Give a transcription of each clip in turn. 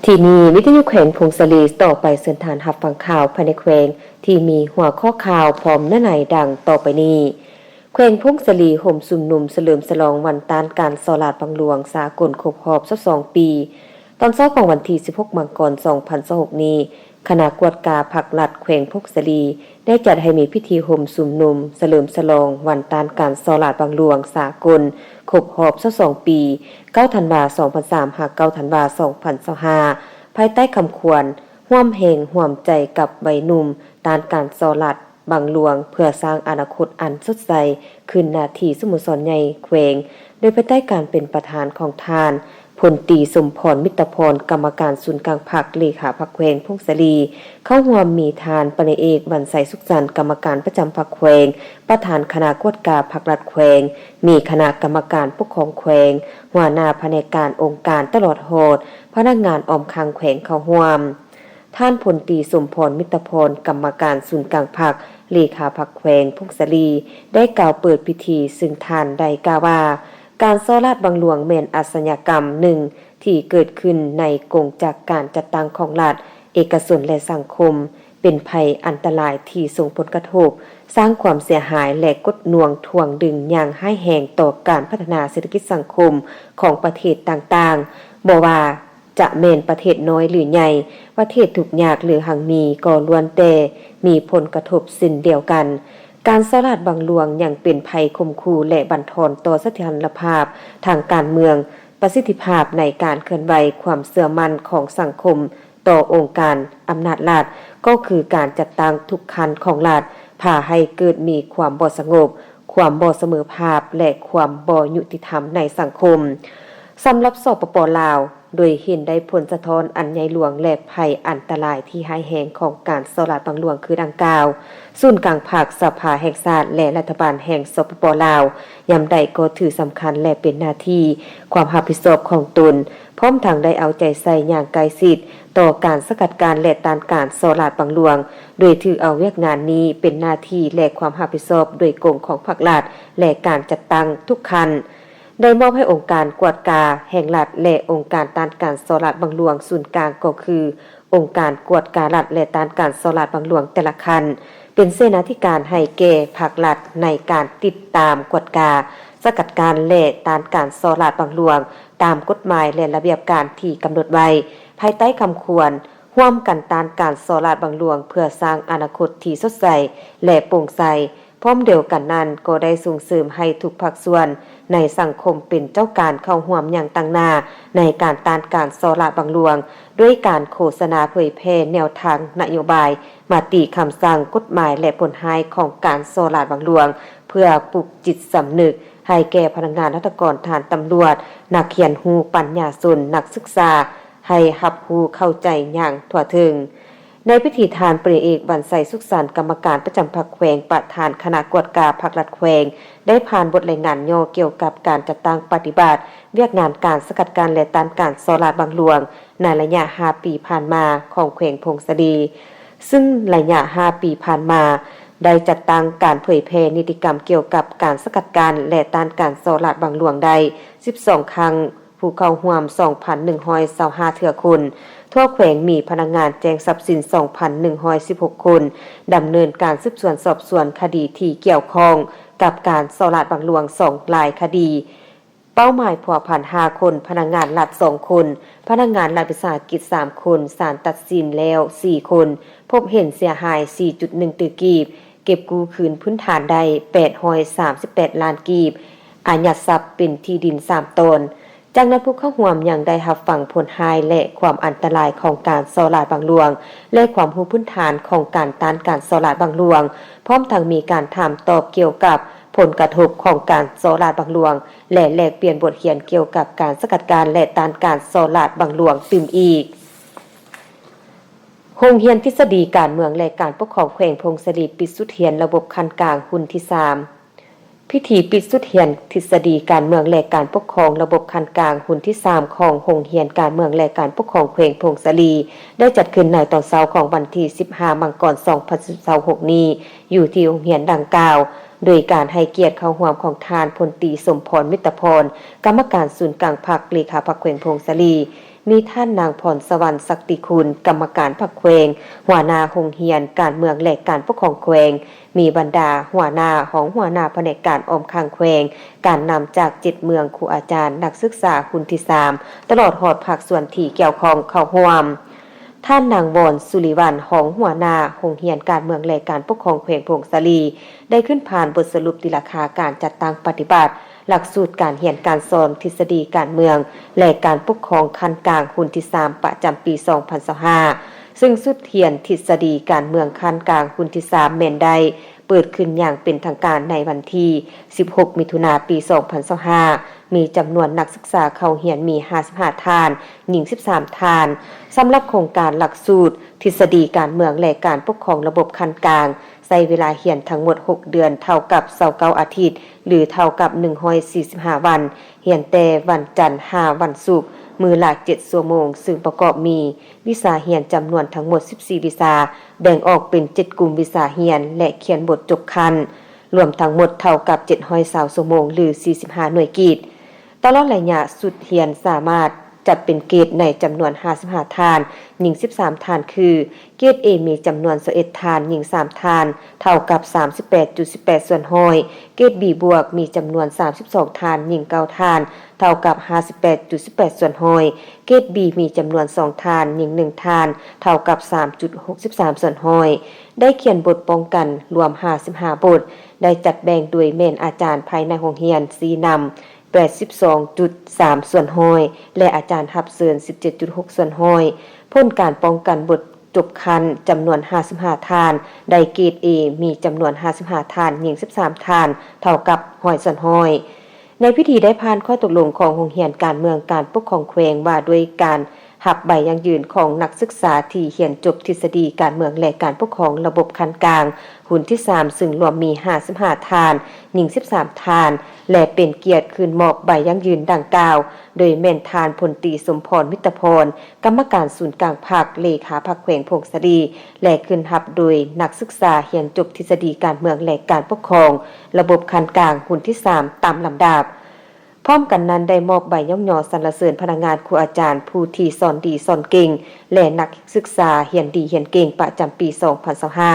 ທີ່ນີ້ ວິທະຍຸແຂວງຜົ້ງສາລີ ຕໍ່ໄປເຊີນທ່ານຮັບຟັງຂ່າວພາຍໃນແຂວງ ທີ່ມີຫົວຂໍ້ຂ່າວພ້ອມເນື້ອໃນດັ່ງຕໍ່ໄປນີ້. ແຂວງຜົ້ງສາລີໂຮມຊຸມນຸມສະເຫຼີມສະຫຼອງວັນຕ້ານການສໍ້ລາດບັງຫຼວງສາກົນຄົບຮອບຊາວສອງປີ. ຕອນເຊົ້າຂອງວັນທີສິບຫົກ ມັງກອນ ສອງພັນຊາວຫົກນີ້, ຄະນະກວດກາພັກລັດແຂວງຜົ້ງສາລີ ໄດ້ຈັດໃຫ້ມີພິທີໂຮມຊຸມນຸມສະເຫຼີມສະຫຼອງວັນຕ້ານການສໍ້ລາດບັງຫຼວງສາກົນຄົບຮອບຊາວສອງປີ, ເກົ້າທັນວາ ສອງພັນສາມ ຫາ ເກົ້າທັນວາ ສອງພັນຊາວຫ້າ ພາຍໃຕ້ຄຳຂວັນ ຮ່ວມແຮງຮ່ວມໃຈກັບໄວໜຸ່ມຕ້ານການສໍ້ລາດບັງຫຼວງ ເພື່ອສ້າງອະນາຄົດອັນສົດໃສ ຄືນນາທີ່ສະໂມສອນໃຫຍ່ແຂວງ ໂດຍພາຍໃຕ້ການເປັນປະທານຂອງທ່ານ ພົນຕີ ສົມພອນ ມິດຕະພອນ ກຳມະການສູນກາງພັກ ເລຂາພັກແຂວງຜົ້ງສາລີ, ເຂົ້າຮ່ວມມີທ່ານ ພັນເອກ ວັນໄຊ ສຸກສັນ ກຳມະການປະຈຳພັກແຂວງ, ປະທານຄະນະກວດກາພັກລັດແຂວງ, ມີຄະນະກຳມະການປົກຄອງແຂວງ, ຫົວໜ້າພະແນກການອົງການ ຕະຫຼອດຮອດພະນັກງານອ້ອມຂ້າງແຂວງເຂົ້າຮ່ວມ. ທ່ານ ພົນຕີ ສົມພອນ ມິດຕະພອນ ກຳມະການສູນກາງພັກ ເລຂາພັກແຂວງຜົ້ງສາລີ ໄດ້ກ່າວເປີດພິທີ, ຊຶ່ງທ່ານໄດ້ກ່າວວ່າ ການສໍ້ລາດບັງຫຼວງແມ່ນອາຊະຍາກຳໜຶ່ງທີ່ເກີດຂຶ້ນໃນກົງຈັກການຈັດຕັ້ງຂອງລັດ, ເອກະຊົນ ແລະ ສັງຄົມ, ເປັນໄພອັນຕະລາຍທີ່ສົ່ງຜົນກະທົບ, ສ້າງຄວາມເສຍຫາຍ ແລະ ກົດໜ່ວງຖ່ວງດຶງຢ່າງຮ້າຍແຮງຕໍ່ການພັດທະນາເສດຖະກິດສັງຄົມຂອງປະເທດຕ່າງໆ, ບໍ່ວ່າ ຈະແມ່ນປະເທດນ້ອຍ ຫຼື ໃຫຍ່, ປະເທດທຸກຍາກ ຫຼື ຮັ່ງມີ ກໍລ້ວນແຕ່ມີຜົນກະທົບເຊັ່ນດຽວກັນ. ການສໍ້ລາດບັງຫຼວງຍັງເປັນໄພຂົ່ມຂູ່ ແລະ ບັນທອນຕໍ່ສະຖຽນລະພາບທາງການເມືອງ, ປະສິດທິພາບໃນການເຄື່ອນໄຫວ, ຄວາມເຊື່ອໝັ້ນຂອງສັງຄົມຕໍ່ອົງການອຳນາດລັດ, ກໍຄືການຈັດຕັ້ງທຸກຂັ້ນຂອງລັດ ພາໃຫ້ເກີດມີຄວາມບໍ່ສະຫງົບ, ຄວາມບໍ່ສະເໝີພາບ ແລະ ຄວາມບໍ່ຍຸຕິທຳໃນສັງຄົມ. ສຳລັບ ສປປ ລາວ, ໂດຍເຫັນໄດ້ຜົນສະທ້ອນອັນໃຫຍ່ຫຼວງ ແລະ ໄພອັນຕະລາຍທີ່ຮ້າຍແຮງຂອງການສໍ້ລາດບັງຫຼວງຄືດັ່ງກ່າວ, ສູນກາງພັກ, ສະພາແຫ່ງຊາດ ແລະ ລັດຖະບານແຫ່ງ ສປປ ລາວ ຍາມໃດກໍຖືສຳຄັນ ແລະ ເປັນໜ້າທີ່ຄວາມຮັບຜິດຊອບຂອງຕົນ, ພ້ອມທັງໄດ້ເອົາໃຈໃສ່ຢ່າງໃກ້ຊິດຕໍ່ການສະກັດກັ້ນ ແລະ ຕ້ານການສໍ້ລາດບັງຫຼວງ, ໂດຍຖືເອົາວຽກງານນີ້ເປັນໜ້າທີ່ ແລະ ຄວາມຮັບຜິດຊອບໂດຍກົງຂອງພັກລັດ ແລະ ການຈັດຕັ້ງທຸກຂັ້ນ. ໄດ້ມອບໃຫ້ອົງການກວດກາແຫ່ງລັດ ແລະ ອົງການຕ້ານການສໍ້ລາດບັງຫຼວງສູນກາງ ກໍຄື ອົງການກວດກາລັດ ແລະ ຕ້ານການສໍ້ລາດບັງຫຼວງແຕ່ລະຂັ້ນ ເປັນເສນາທິການໃຫ້ແກ່ພັກລັດ ໃນການຕິດຕາມ, ກວດກາ, ສະກັດກັ້ນ ແລະ ຕ້ານການສໍ້ລາດບັງຫຼວງ ຕາມກົດໝາຍ ແລະ ລະບຽບການທີ່ກຳນົດໄວ້, ພາຍໃຕ້ຄຳຂວັນ ຮ່ວມກັນຕ້ານການສໍ້ລາດບັງຫຼວງ ເພື່ອສ້າງອະນາຄົດທີ່ສົດໃສ ແລະ ໂປ່ງໃສ. ພ້ອມດຽວກັນນັ້ນ, ກໍໄດ້ສົ່ງເສີມໃຫ້ທຸກພາກສ່ວນໃນສັງຄົມເປັນເຈົ້າການເຂົ້າຮ່ວມຢ່າງຕັ້ງໜ້າໃນການຕ້ານການສໍ້ລາດບັງຫຼວງ, ດ້ວຍການໂຄສະນາເຜີຍແຜ່ແນວທາງນະໂຍບາຍ, ມະຕິຄຳສັ່ງ, ກົດໝາຍ ແລະ ຜົນຮ້າຍຂອງການສໍ້ລາດບັງຫຼວງ, ເພື່ອປຸກຈິດສຳນຶກໃຫ້ແກ່ພະນັກງານລັດຖະກອນ, ທະຫານ, ຕຳຫຼວດ, ນັກຮຽນຮູ້, ປັນຍາຊົນ, ນັກສຶກສາ ໃຫ້ຮັບຮູ້ເຂົ້າໃຈຢ່າງທົ່ວເຖິງ. ໃນພິທີ, ທ່ານ ພັນເອກ ວັນໄຊ ສຸກສັນ ກຳມະການປະຈຳພັກແຂວງ, ປະທານຄະນະກວດກາພັກລັດແຂວງ ໄດ້ຜ່ານບົດລາຍງານຫຍໍ້ກ່ຽວກັບການຈັດຕັ້ງປະຕິບັດວຽກງານການສະກັດກັ້ນ ແລະ ຕ້ານການສໍ້ລາດບັງຫຼວງ ໃນໄລຍະຫ້າປີຜ່ານມາຂອງແຂວງຜົ້ງສາລີ, ຊຶ່ງໄລຍະຫ້າປີຜ່ານມາ ໄດ້ຈັດຕັ້ງການເຜີຍແຜ່ນິຕິກຳກ່ຽວກັບການສະກັດກັ້ນ ແລະ ຕ້ານການສໍ້ລາດບັງຫຼວງໄດ້ສິບສອງຄັ້ງ, ຜູ້ເຂົ້າຮ່ວມສອງພັນໜຶ່ງຮ້ອຍຊາວຫ້າເທື່ອຄົນ, ທົ່ວແຂວງມີພະນັກງານແຈ້ງຊັບສິນສອງພັນໜຶ່ງຮ້ອຍສິບຫົກຄົນ, ດຳເນີນການສືບສວນສອບສວນຄະດີທີ່ກ່ຽວຂ້ອງກັບການສໍ້ລາດບັງຫຼວງສອງລາຍຄະດີ, ເປົ້າໝາຍພົວພັນຫ້າຄົນ, ພະນັກງານລັດສອງຄົນ, ພະນັກງານລັດວິສາຫະກິດສາມຄົນ, ສານຕັດສິນແລ້ວສີ່ຄົນ, ພົບເຫັນເສຍຫາຍສີ່ຈຸດໜຶ່ງຕື້ກີບ, ເກັບກູ້ຄືນພື້ນຖານໄດ້ແປດຮ້ອຍສາມສິບແປດລ້ານກີບ, ອາຍັດຊັບເປັນທີ່ດິນສາມຕອນ. ຈາກນັ້ນ, ຜູ້ເຂົ້າຮ່ວມຍັງໄດ້ຮັບຟັງຜົນຮ້າຍ ແລະ ຄວາມອັນຕະລາຍຂອງການສໍ້ລາດບັງຫຼວງ ແລະ ຄວາມຮູ້ພື້ນຖານຂອງການຕ້ານການສໍ້ລາດບັງຫຼວງ, ພ້ອມທັງມີການຖາມຕອບກ່ຽວກັບຜົນກະທົບຂອງການສໍ້ລາດບັງຫຼວງ ແລະ ແລກປ່ຽນບົດຮຽນກ່ຽວກັບການສະກັດກັ້ນ ແລະ ຕ້ານການສໍ້ລາດບັງຫຼວງຕື່ມອີກ. ໂຮງຮຽນທິດສະດີການເມືອງ ແລະ ການປົກຄອງແຂວງຜົ້ງສາລີ ປິດຊຸດຮຽນລະບົບຂັ້ນກາງຮຸ່ນທີສາມ. ພິທີປິດຊຸດຮຽນທິດສະດີການເມືອງ ແລະ ການປົກຄອງລະບົບຂັ້ນກາງຮຸ່ນທີສາມ ຂອງໂຮງຮຽນການເມືອງ ແລະ ການປົກຄອງແຂວງຜົ້ງສາລີ ໄດ້ຈັດຂຶ້ນໃນຕອນເຊົ້າຂອງວັນທີສິບຫ້າ ມັງກອນ ສອງພັນຊາວຫົກນີ້ ຢູ່ທີ່ໂຮງຮຽນດັ່ງກ່າວ, ໂດຍການໃຫ້ກຽດເຂົ້າຮ່ວມຂອງທ່ານ ພົນຕີ ສົມພອນ ມິດຕະພອນ ກຳມະການສູນກາງພັກ, ເລຂາພັກແຂວງຜົ້ງສາລີ, ມີທ່ານນາງ ພອນສະຫວັນ ສັກຕິຄຸນ ກຳມະການພັກແຂວງ, ຫົວໜ້າໂຮງຮຽນການເມືອງ ແລະ ການປົກຄອງແຂວງ, ມີບັນດາຫົວໜ້າ, ຮອງຫົວໜ້າພະແນກການອ້ອມຂ້າງແຂວງ, ການນຳຈາກເຈັດເມືອງ, ຄູອາຈານ, ນັກສຶກສາຮຸ່ນທີສາມ ຕະຫຼອດຮອດພາກສ່ວນທີ່ກ່ຽວຂ້ອງເຂົ້າຮ່ວມ. ທ່ານນາງ ວອນ ສຸລິວັນ ຮອງຫົວໜ້າໂຮງຮຽນການເມືອງ ແລະ ການປົກຄອງແຂວງຜົ້ງສາລີ ໄດ້ຂຶ້ນຜ່ານບົດສະຫຼຸບຕີລາຄາການຈັດຕັ້ງປະຕິບັດ ຫຼັກສູດການຮຽນການສອນທິດສະດີການເມືອງ ແລະ ການປົກຄອງຂັ້ນກາງຮຸ່ນທີສາມ ປະຈຳປີສອງພັນຊາວຫ້າ ເຊິ່ງຊຸດຮຽນທິດສະດີການເມືອງຂັ້ນກາງຮຸ່ນທີສາມ ແມ່ນໄດ້ເປີດຂຶ້ນຢ່າງເປັນທາງການໃນວັນທີສິບຫົກ ມິຖຸນາ ປີສອງພັນຊາວຫ້າ ມີຈຳນວນນັກສຶກສາເຂົ້າຮຽນມີຫ້າສິບຫ້າທ່ານ, ຍິງສິບສາມທ່ານ. ສຳລັບໂຄງການຫຼັກສູດທິດສະດີການເມືອງ ແລະ ການປົກຄອງລະບົບຂັ້ນກາງ ໃຊ້ເວລາຮຽນທັງໝົດຫົກເດືອນ ເທົ່າກັບຊາວເກົ້າອາທິດ ຫຼື ເທົ່າກັບໜຶ່ງຮ້ອຍສີ່ສິບຫ້າວັນ, ຮຽນແຕ່ວັນຈັນຫາວັນສຸກ ມື້ລະເຈັດຊົ່ວໂມງ, ເຊິ່ງປະກອບມີວິຊາຮຽນຈຳນວນທັງໝົດສິບສີ່ວິຊາ, ແບ່ງອອກເປັນເຈັດກຸ່ມວິຊາຮຽນ ແລະ ຂຽນບົດຈົບຂັ້ນ, ລວມທັງໝົດເທົ່າກັບເຈັດຮ້ອຍຊາວຊົ່ວໂມງ ຫຼື ສີ່ສິບຫ້າໜ່ວຍກີບ. ຕະຫຼອດໄລຍະຊຸດຮຽນສາມາດຈັດເປັນເກດໃນຈຳນວນຫ້າສິບຫ້າທ່ານ, ຍິງສິບສາມທ່ານ ຄື ເກດ A ມີຈຳນວນຊາວເອັດທ່ານ, ຍິງສາມທ່ານ, ເທົ່າກັບສາມສິບແປດຈຸດສິບແປດສ່ວນຮ້ອຍ, ເກດ B ບວກ ມີຈຳນວນສາມສິບສອງທ່ານ, ຍິງເກົ້າທ່ານ, ເທົ່າກັບຫ້າສິບແປດຈຸດສິບແປດສ່ວນຮ້ອຍ, ເກດ B ມີຈຳນວນສອງທ່ານ, ຍິງໜຶ່ງທ່ານ, ເທົ່າກັບສາມຈຸດຫົກສິບສາມສ່ວນຮ້ອຍ, ໄດ້ຂຽນບົດປ້ອງກັນລວມຫ້າສິບຫ້າບົດ, ໄດ້ຈັດແບ່ງໂດຍແມ່ນອາຈານພາຍໃນໂຮງຮຽນຊີ້ນຳ ແປດສິບສອງຈຸດສາມສ່ວນຮ້ອຍ ແລະ ອາຈານຮັບເຊີນ ສິບເຈັດຈຸດຫົກສ່ວນຮ້ອຍ. ຜົນການປ້ອງກັນບົດຈົບຂັ້ນຈຳນວນຫ້າສິບຫ້າທ່ານ, ໄດ້ເກດ A ມີຈຳນວນຫ້າສິບຫ້າທ່ານ, ຍິງສິບສາມທ່ານ, ເທົ່າກັບຮ້ອຍສ່ວນຮ້ອຍ. ໃນພິທີໄດ້ຜ່ານຂໍ້ຕົກລົງຂອງໂຮງຮຽນການເມືອງການປົກຄອງແຂວງ ວ່າດ້ວຍການ ຮັບໃບຢັ້ງຢືນຂອງນັກສຶກສາທີ່ຮຽນຈົບທິດສະດີການເມືອງ ແລະ ການປົກຄອງລະບົບຂັ້ນກາງຮຸ່ນທີສາມ ເຊິ່ງລວມມີຫ້າສິບຫ້າທ່ານ, ຍິງສິບສາມທ່ານ ແລະ ເປັນກຽດຂຶ້ນມອບໃບຢັ້ງຢືນດັ່ງກ່າວ ໂດຍແມ່ນທ່ານ ພົນຕີ ສົມພອນ ມິດຕະພອນ ກຳມະການສູນກາງພັກ, ເລຂາພັກແຂວງຜົ້ງສາລີ ແລະ ຂຶ້ນຮັບໂດຍນັກສຶກສາຮຽນຈົບທິດສະດີການເມືອງ ແລະ ການປົກຄອງລະບົບຂັ້ນກາງຮຸ່ນທີສາມ ຕາມລຳດັບ. ພ້ອມກັນນັ້ນໄດ້ມອບໃບຍ້ອງຍໍສັນລະເສີນພະນັກງານຄູອາຈານຜູ້ທີ່ສອນດີສອນເກັ່ງ ແລະ ນັກສຶກສາຮຽນດີຮຽນເກັ່ງປະຈຳປີສອງພັນຊາວຫ້າ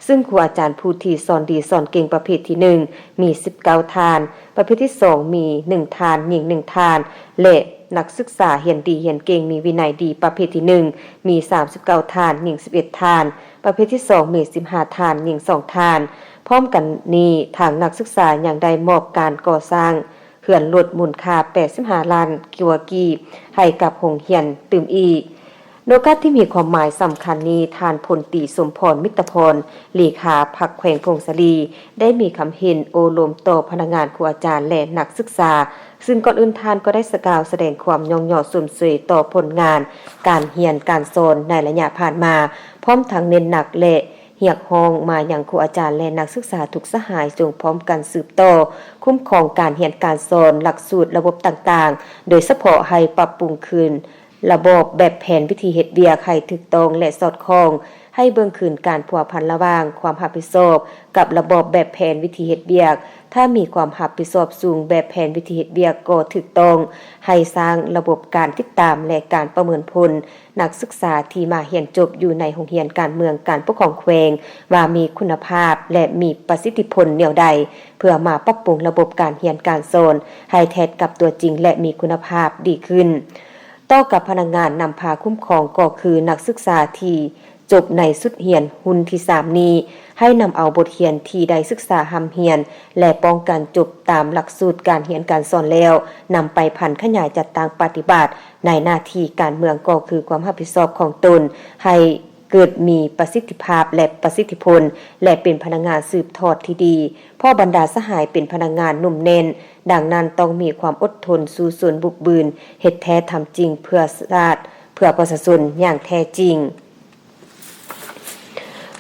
ເຊິ່ງຄູອາຈານຜູ້ທີ່ສອນດີສອນເກັ່ງປະເພດທີໜຶ່ງ ມີສິບເກົ້າທ່ານ, ປະເພດທີສອງມີໜຶ່ງທ່ານ, ຍິງໜຶ່ງທ່ານ ແລະ ນັກສຶກສາຮຽນດີຮຽນເກັ່ງມີວິໄນດີປະເພດທີໜຶ່ງ ມີສາມສິບເກົ້າທ່ານ, ຍິງສິບເອັດທ່ານ, ປະເພດທີສອງມີສິບຫ້າທ່ານ, ຍິງສອງທ່ານ. ພ້ອມກັນນີ້ ທາງນັກສຶກສາຍັງໄດ້ມອບການກໍ່ສ້າງ ເຮືອນລົດມູນຄ່າແປດສິບຫ້າລ້ານກວ່າກີບໃຫ້ກັບໂຮງຮຽນຕື່ມອີກ. ໃນໂອກາດທີ່ມີຄວາມໝາຍສຳຄັນນີ້, ທ່ານ ພົນຕີ ສົມພອນ ມິດຕະພອນ ເລຂາພັກແຂວງຜົ້ງສາລີ ໄດ້ມີຄຳເຫັນໂອ້ລົມຕໍ່ພະນັກງານຄູອາຈານ ແລະ ນັກສຶກສາ, ຊຶ່ງກ່ອນອື່ນທ່ານກໍໄດ້ສະ ກ່າວສະແດງຄວາມຍ້ອງຍໍຊົມເຊີຍຕໍ່ຜົນງານການຮຽນການສອນໃນໄລຍະຜ່ານມາ, ພ້ອມທັງເນັ້ນໜັກ ແລະ ຮຽກຮ້ອງມາຍັງຄູອາຈານ ແລະ ນັກສຶກສາທຸກສະຫາຍ ຈົ່ງພ້ອມກັນສືບຕໍ່ຄຸ້ມຄອງການຮຽນການສອນ, ຫຼັກສູດ, ລະບົບຕ່າງໆ, ໂດຍສະເພາະໃຫ້ປັບປຸງຄືນລະບອບແບບແຜນວິທີເຮັດວຽກໃຫ້ຖືກຕ້ອງ ແລະ ສອດຄ່ອງ, ໃຫ້ເບິ່ງຄືນການພົວພັນລະຫວ່າງຄວາມຮັບຜິດຊອບກັບລະບອບແບບແຜນວິທີເຮັດວຽກ, ຖ້າມີຄວາມຮັບຜິດຊອບສູງແບບແຜນວິທີເຮັດວຽກກໍຖືກຕ້ອງ, ໃຫ້ສ້າງລະບົບການຕິດຕາມ ແລະ ການປະເມີນຜົນ ນັກສຶກສາທີ່ມາຮຽນຈົບຢູ່ໃນໂຮງຮຽນການເມືອງການປົກຄອງແຂວງ ວ່າມີຄຸນນະພາບ ແລະ ມີປະສິດທິຜົນແນວໃດ, ເພື່ອມາປັບປຸງລະບົບການຮຽນການສອນໃຫ້ແທດກັບຕົວຈິງ ແລະ ມີຄຸນນະພາບດີຂຶ້ນ. ຕໍ່ກັບພະນັກງານນຳພາຄຸ້ມຄອງ ກໍຄືນັກສຶກສາທີ່ຈົບໃນຊຸດຮຽນຮຸ່ນທີສາມນີ້ ໃຫ້ນຳເອົາບົດຮຽນທີ່ໄດ້ສຶກສາຮ່ຳຮຽນ ແລະ ປ້ອງກັນຈົບຕາມຫຼັກສູດການຮຽນການສອນແລ້ວ ນຳໄປຜັນຂະຫຍາຍຈັດຕັ້ງປະຕິບັດ ໃນໜ້າທີ່ການເມືອງກໍຄືຄວາມຮັບຜິດຊອບຂອງຕົນ ໃຫ້ເກີດມີປະສິດທິພາບ ແລະ ປະສິດທິຜົນ ແລະ ເປັນພະນັກງານສືບທອດທີ່ດີ, ເພາະບັນດາສະຫາຍເປັນພະນັກງານໜຸ່ມແໜ້ນ, ດັ່ງນັ້ນຕ້ອງມີຄວາມອົດທົນ, ສູ້ຊົນ, ບຸກບືນ, ເຮັດແທ້ທຳຈິງເພື່ອຊາດ, ເພື່ອປະຊາຊົນຢ່າງແທ້ຈິງ.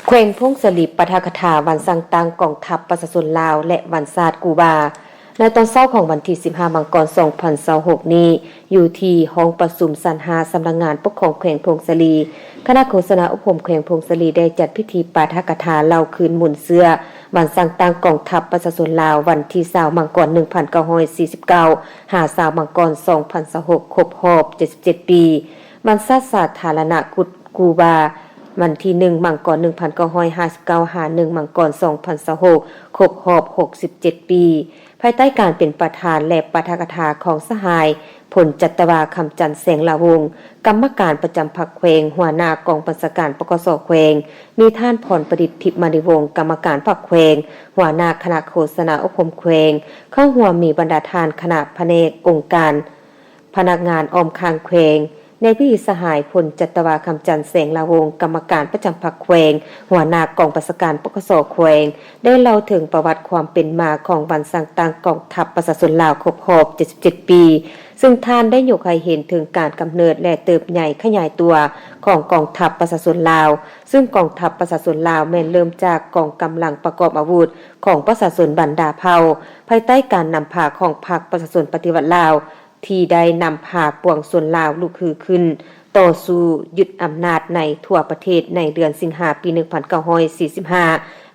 ແຂວງຜົ້ງສາລີ ປາຖະກະຖາວັນສ້າງຕັ້ງກອງທັບປະຊາຊົນລາວ ແລະ ວັນຊາດກູບາ. ໃນຕອນເຊົ້າຂອງວັນທີສິບຫ້າ ມັງກອນ ສອງພັນຊາວຫົກນີ້, ຢູ່ທີ່ຫ້ອງປະຊຸມຊັ້ນຫ້າ ສຳນັກງານປົກຄອງແຂວງຜົ້ງສາລີ, ຄະນະໂຄສະນາອົບຮົມແຂວງຜົ້ງສາລີ ໄດ້ຈັດພິທີປາຖະກະຖາເລົ່າຄືນມູນເຊື້ອວັນສ້າງຕັ້ງກອງທັບປະຊາຊົນລາວ ວັນທີຊາວ ມັງກອນ ໜຶ່ງພັນເກົ້າຮ້ອຍສີ່ສິບເກົ້າ ຫາ ຊາວ ມັງກອນ ສອງພັນຊາວຫົກ ຄົບຮອບ ເຈັດສິບເຈັດປີ. ວັນຊາດສາທາລະນະກຸດກູບາ ວັນທີ ໜຶ່ງ ມັງກອນ ໜຶ່ງພັນເກົ້າຮ້ອຍຫ້າສິບເກົ້າ ຫາ ໜຶ່ງ ມັງກອນ ສອງພັນຊາວຫົກ ຄົບຮອບ ຫົກສິບເຈັດປີ. ພາຍໃຕ້ການເປັນປະທານ ແລະ ປາຖະກະຖາຂອງສະຫາຍ ພົນຈັດຕະວາ ຄຳຈັນ ແສງລາວົງ ກຳມະການປະຈຳພັກແຂວງ, ຫົວໜ້າກອງບັນຊາການ ປກສ ແຂວງ, ມີທ່ານ ພອນປະດິດ ທິບມະນີວົງ ກຳມະການພັກແຂວງ, ຫົວໜ້າຄະນະໂຄສະນາອົບຮົມແຂວງ, ເຂົ້າຮ່ວມມີບັນດາທ່ານຄະນະພະແນກ, ອົງການ, ພະນັກງານອ້ອມຂ້າງແຂວງ. ໃນພິທີ ສະຫາຍ ພົນຈັດຕະວາ ຄຳຈັນ ແສງລາວົງ ກຳມະການປະຈຳພັກແຂວງ, ຫົວໜ້າກອງບັນຊາການ ປກສ ແຂວງ ໄດ້ເລົ່າເຖິງປະຫວັດຄວາມເປັນມາຂອງວັນສ້າງຕັ້ງກອງທັບປະຊາຊົນລາວຄົບຮອບ ເຈັດສິບເຈັດປີ, ເຊິ່ງທ່ານໄດ້ຍົກໃຫ້ເຫັນເຖິງການກຳເນີດ ແລະ ເຕີບໃຫຍ່ຂະຫຍາຍຕົວຂອງກອງທັບປະຊາຊົນລາວ, ເຊິ່ງກອງທັບປະຊາຊົນລາວແມ່ນເລີ່ມຈາກກອງກຳລັງປະກອບອາວຸດຂອງປະຊາຊົນບັນດາເຜົ່າ, ພາຍໃຕ້ການນຳພາຂອງພັກປະຊາຊົນປະຕິວັດລາວ ທີ່ໄດ້ນຳພາປວງຊົນລາວລຸກຮືຂຶ້ນຕໍ່ສູ້ຍຶດອຳນາດໃນທົ່ວປະເທດໃນເດືອນສິງຫາ ປີໜຶ່ງພັນເກົ້າຮ້ອຍສີ່ສິບຫ້າ